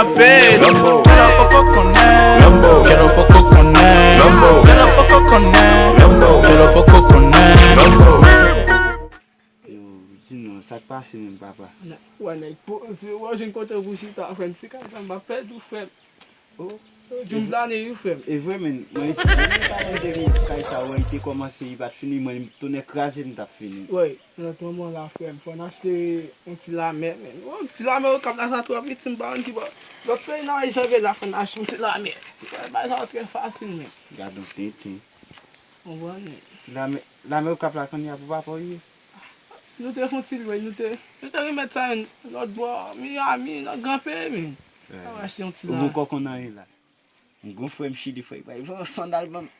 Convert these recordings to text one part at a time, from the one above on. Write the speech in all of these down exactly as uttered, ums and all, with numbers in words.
Kè l poko konnen, kè l poko konnen, kè l poko konnen, kè l poko konnen. Yo, di non, sa k pase menm, papa? Wè nèg poze, wè w jwenn kote pou chita, frè m. Se kay sa m pa pèdi w, frè m. Oh. Yo, di m flane wi, frè m. E vre, men, mwen isi, mwen pa mwen te gen kay sa, wè, li te kòmanse, li pa t fini, mwen, tonè kraze, m t ap fini. Wè, nan moman la, frè m, fò n achte yon ti lamè, men. Yon ti lamè, okap la, sa twò piti, m pa konn ki bò. Lòt peyi nan Ayiti, jan vle la, fò n achte yon ti lamè. Bagay sa yo trè fasil, men. Gad yon tenten. Konprann, men. Ti lamè, lamè okap la, kounye a pou papa w ye. Nou te fon ti lwe, nou te, nou te remèt sa yon lòt bò, Miami, nan gran peyi, men. Sa va achte yon ti la. Ou gon kòkon nan ye la. M gon frè m Chili, frè, bay, voye sandal ban m.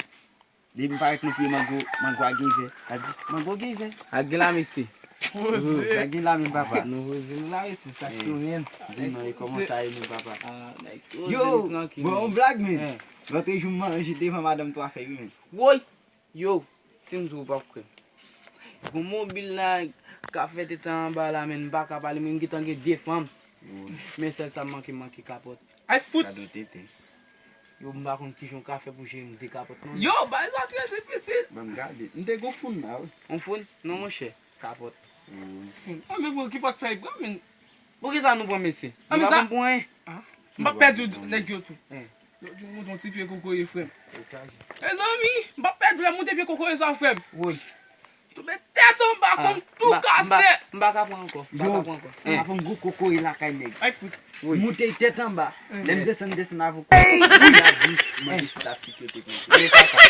Depi m parèt nan pye mango, mango a gen vè. A di, mango gen vè. A gen la, mesye. Poze. Sa gen la menm, papa. Nou poze, nou la, mesye, sa k tounen. Di non, e kòman sa ye menm, papa? Ah, nèg poze, yo, nou trankil, bon, men. Yon blag, men. Lòt jou m manje devan madanm twa fèy, wi, men. Woy! Yo, si m di w, w p ap kwè. Gon mobil la, k ap fè tenten anba la, men m pa ka pale, men m gentan gen de fanm. Men sèl sa m manke, m manke kapòt. Ay fout! Gad yon tenten. Yo, m pa konn kijan w ka fè pou jere m de kapòt, non. Yo, bagay sa trè difisil. Ban m gade. M te gon foun la, wi. Yon foun? Non, monchè. Kapòt. Foun. Ah, men bon, ki pòt fèy pran, men. Poukisa nou pran mesye? Ah, nou pa konn pou anyen. Ah, m p ap pèdi nèg yo tou. Lòt jou m monte yon ti pye kokoye, frè m. Mezanmi, m p ap pèdi w, monte pye kokoye sa, frè m. Woy. Tounen tèt anba, kò m tou kase. M pa ka pran ankò. M pa ka pran ankò. Yo, m ap pran gwo kokoye lakay nèg. Ay fout. Moute tèt anba. Lè m desann, desann avè w. Wi, la di, mande si sa sikirite konn. Men papa.